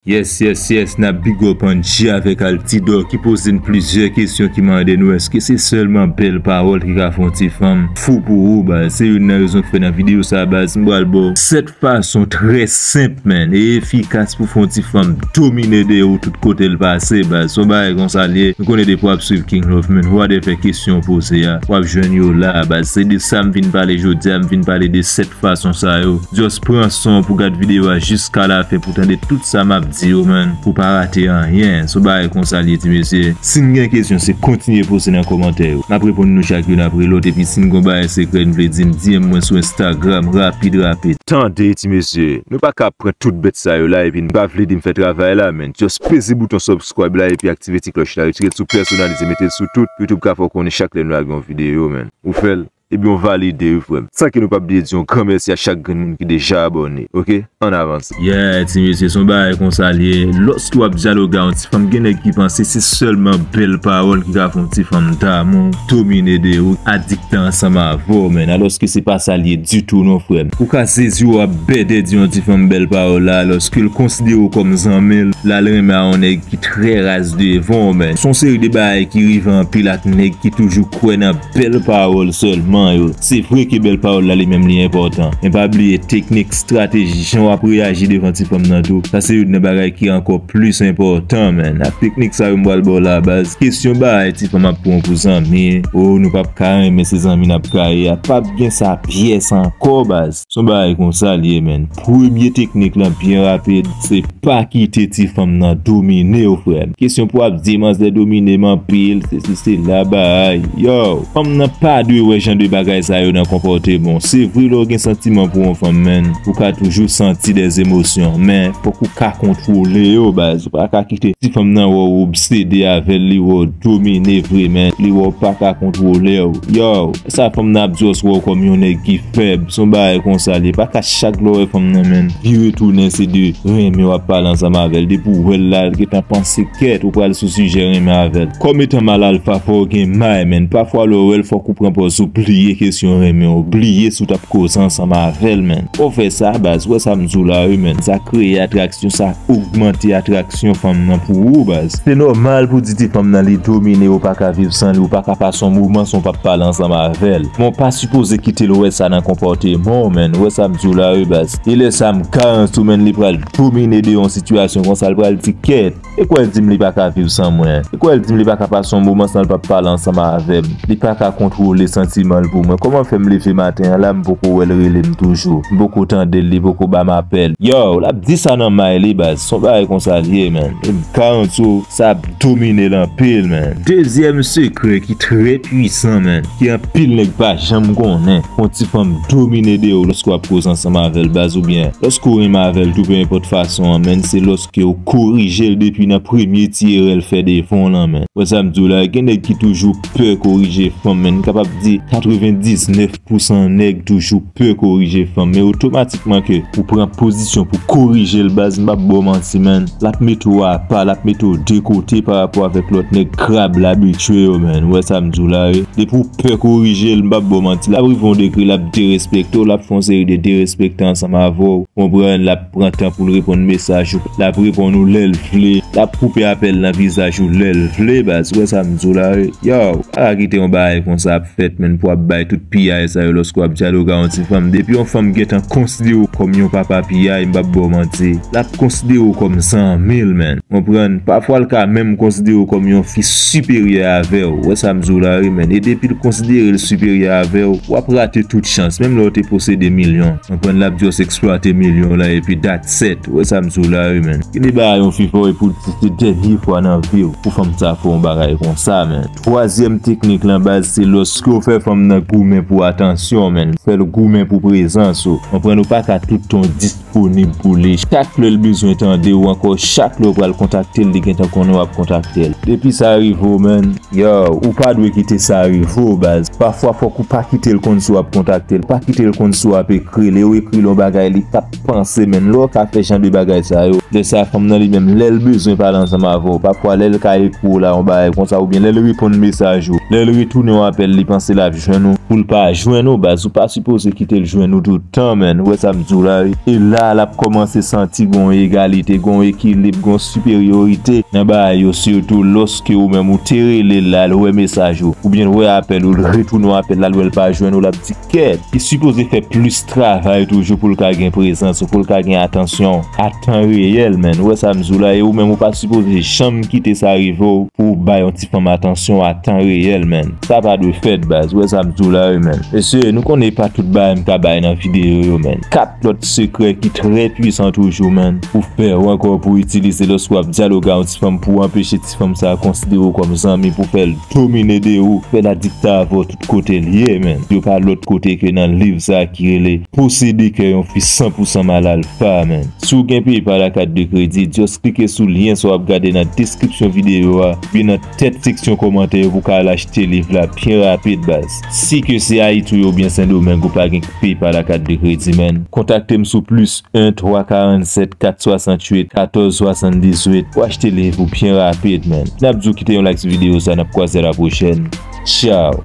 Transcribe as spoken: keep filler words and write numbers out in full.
Yes, yes, yes, n ap big up Angie avèk Altidor ki poze n plizyè kesyon ki mande nou èske se sèlman bèl pawòl ki ka fè yon ti fanm fou pou ou, baz. Se youn nan rezon k fè nan videyo sa, baz, m pral ba w sèt fason trè senp, man, e efikas pou fè yon ti fanm domine de ou tout kote l pase, baz. Se yon bagay konsa l ye. Nou konnen depi w ap swiv King Love, man, w ap fè kesyon poze a, w ap jwenn yo la, baz. Se de sa m vin pale jodi a, m vin pale de sèt fason sa yo. Just pran son pou gad videyo a jiska lafen pou tande tout sa m ap di yo, man, pou pa rate anyen. Se yon bagay konsa l ye, ti mesye. Si n gen kesyon, se kontinye poze nan kòmantè yo. M ap reponn nou chak youn apre lòt, epi si n gen yon bagay sekrè n vle di m, D M mwen sou Instagram, rapid, rapid. Tande, ti mesye, nou pa ka pran tout bèt sa yo la, epi n pa vle di m fè travay la, man. Just peze bouton subscribe la, epi aktive ti klòch la, retire l sou pèsonalize, mete l sou tout, YouTube ka fè w konnen chak lè nou lage yon videyo, man. Ou fè l? Ebyen, w valide, wi, frè m. San ke nou p ap bliye di yon gran mèsi a chak grenn moun ki deja abòne, oke? Ann avanse. Yeah, ti mesye, se yon bagay konsa l ye. Lòske w ap dyaloge a yon ti fanm, gen nèg ki panse se sèlman bèl pawòl ki ka fè yon ti fanm damou, domine de ou, adikte ansanm avè w, man. Alòske se pa sa l ye ditou, non, frè m. Ou ka sezi w ap bèdè di yon ti fanm bèl pawòl la, alòske l konsidere w kòm zanmi l, l al renmen a yon nèg ki trè raz devan w, man. Se yon seri de bagay ki rive anpil ak nèg ki toujou kwè nan bèl pawòl sèlman yo. Se vre ke bèl pawòl la li menm li enpòtan, men pa bliye teknik, estrateji, jan w ap reyaji devan ti fanm nan tou. Sa se youn nan bagay ki ankò plis enpòtan, man. Ak teknik sa yo m pral ba w la, baz. Kesyon bagay ti fanm ap pran w pou zanmi, o, nou p ap ka renmen, se zanmi n ap ka ye a, p ap gen sa pyès ankò, baz. Se yon bagay konsa l ye, man. Premye teknik lan, byen rapid, se pa kite ti fanm nan domine w, frè m. Kesyon pou ap di manzè domine m anpil, sesi sela, bagay. Yo, fanm nan pa dwe wè jan de bagay sa yo nan konpòteman w. Se vre, lè w gen santiman pou yon fanm, man, ou ka toujou santi dèzemosyon, men fòk ou ka kontwole yo, baz. Ou pa ka kite ti fanm nan wè w obsede avè l, li wè w domine vre, man, li wè w pa ka kontwole w. Yo, sa fanm nan ap just wè w kòm yon nèg ki fèb, se yon bagay konsa l ye. Pa ka chak lè w wè fanm nan, man, vire tounen se de renmen w ap pale ansanm avè l. Depi w wè l la, l gentan panse kèt, ou pral sou sijè renmen avè l. Kòm etan mal alfa, fò w gen may, man. Pafwa lè w wè l, fòk ou pran pòz ou bliye kesyon renmen, ou bliye si w t ap koze ansanm avè l, man. Fò w fè sa, baz, wè sa m di w la, wi, man. Sa kreye atraksyon, sa ogmante atraksyon fanm nan pou ou, baz. Se nòmal pou di ti fanm nan li domine, ou pa ka viv san li, ou pa ka pase yon moman san w p ap pale ansanm avè l. Men w pa sipoze kite l wè sa nan konpòteman w, man. Wè sa m di w la, wi, baz. E lè sa m garanti w, man, li pral domine de yon sitiyasyon konsa, l pral di, kèt, e kwè l di m li pa ka viv san mwen? E kwè l di m li pa ka pase yon moman san l p ap pale ansanm avè m? Li pa ka kontwole santiman l pou mwen. Kòman fè m leve maten an la, m poko wè l rele m toujou? M poko tande l, li poko ba m apèl. Yo, l ap di sa nan may li, baz. Se yon bagay konsa l ye, man. E m garanti w, sa ap domine l anpil, man. Dezyèm sekrè ki trè pwisan, man, ki anpil nèg pa janm konnen. Yon ti fanm domine de ou lòske w ap koze ansanm avè l, baz, oubyen lòske w renmen avè l tou, pe enpòt fason an, man, se lòske w korije l depi nan premye ti erè l fè devan w lan, man. Wè sa m di w la, gen nèg ki toujou pè korije fanm, man. M kapab di katrevendiznèf pousan nèg toujou pè korije fanm, men otomatikman ke ou pran pozisyon pou korije l, baz, m p ap ba w manti, man, l ap mete w apa, l ap mete w de kote pa rapò avèk lòt nèg krab l abitye yo, man. Ou wè sa m di w la, wi. Depi w pè korije l, m p ap ba w manti, l ap rive yon degre, l ap derespekte w, l ap fè yon seri de derespektan ansanm avè w, konprann, l ap pran tan pou l reponn mesaj ou, l ap reponn ou lè l vle, l ap koupe apèl nan vizaj ou lè l vle, baz, ou wè sa m di w la, wi. Yo, pa kite yon bagay konsa ap fèt, man, pou ap bay tout piyay sa yo lòske w ap dyaloge a yon ti fanm. Depi yon fanm gentan konsidere w kòm yon papa piyay, m p ap ba w manti, l ap konsidere w kòm zanmi l, man. Konprann? Pafwa l ka menm konsidere w kòm yon fi siperyè avè w. Wè sa m di w la, wi, man. E depi l konsidere l siperyè avè w, w ap rate tout chans. Menm lè w te posede milyon, konprann, l ap just eksplwate milyon w lan epi that's it. Wè sa m di w la, wi, man. Kite bay yon fi fè w epi w di se dènye fwa nan vi w pou fanm sa fè yon bagay konsa, man. Twazyèm teknik lan, baz, se lòske w fè fanm nan goumen pou atansyon, man. Fè l goumen pou prezans ou. Konprann, ou pa ka tout tan disponib pou li. Chak lè l bezwen tande w, ankò chak lè w pral kontakte l, li gentan konnen w ap kontakte l. Depi sa rive w, menn, yo, ou pa dwe kite sa rive w, baz. Pafwa, fòk ou pa kite l konn si w ap kontakte l, pa kite l konn si w ap ekri l, e w ekri l yon bagay, li k ap panse, menn. Lè w ka fè jan de bagay sa yo, lè sa, fanm nan li menm, lè l bezwen pale ansanm avè w, pafwa, lè l ka ekri w la, yon bagay konsa, oubyen lè l reponn mesaj ou, lè l retounen yon apèl, li panse l ap jwenn ou, pou l pa jwenn ou, baz. Ou pa sipoze kite l jwenn ou tout tan, menn. Ou wè sa m di w la, wi. E la, l ap kòmanse santi gon egalite, gon ekilib, gon siperyorite nan bagay yo, sitou lòske ou menm ou te rele l la, l wè mesaj ou, oubyen l wè apèl ou, l retounen w apèl la, l wè l pa jwenn ou, l ap di, kèt, li sipoze fè plis travay toujou pou l ka gen prezans ou, pou l ka gen atansyon a tan reyèl, menn. Ou wè sa m di w la, e ou menm ou pa sipoze janm kite sa rive w pou w bay yon ti fanm atansyon a tan reyèl, menn. Sa pa dwe fèt, baz. Ou wè sa m di w la, wi, menn. Mesye, nou konnen e pa tout bagay m ka bay nan videyo yo, menn. Kat lòt sekrè ki trè pwisan toujou, menn, pou fè w ankò pou itilize lòske w ap dyaloge a yon ti fanm pou anpeche ti fanm sa a konsidere w kòm zanmi, pou fè l domine de ou, fè l adikte avè w tout kote l ye, menn. Yo pa lòt kote ke nan liv sa a ki rele Posede kè yon fi san pou san mal alfa, menn. Si w gen PayPal a kat de kredi, just klike sou lyen sa w ap gade nan deskripsyon videyo a, oubyen nan tèt seksyon kòmantè yo pou w ka al achte liv la byen rapid, baz. Si ke se Ayiti w ye oubyen Sendomeng, ou pa gen PayPal a kat de kredi, menn, kontakte m sou plis en twa karannsèt kat swasantuit katòz swasanndizuit pou achte liv ou byen rapid, menn. N ap di w kite yon like sou videyo sa, n ap kwaze a la pwochèn. Tchaw!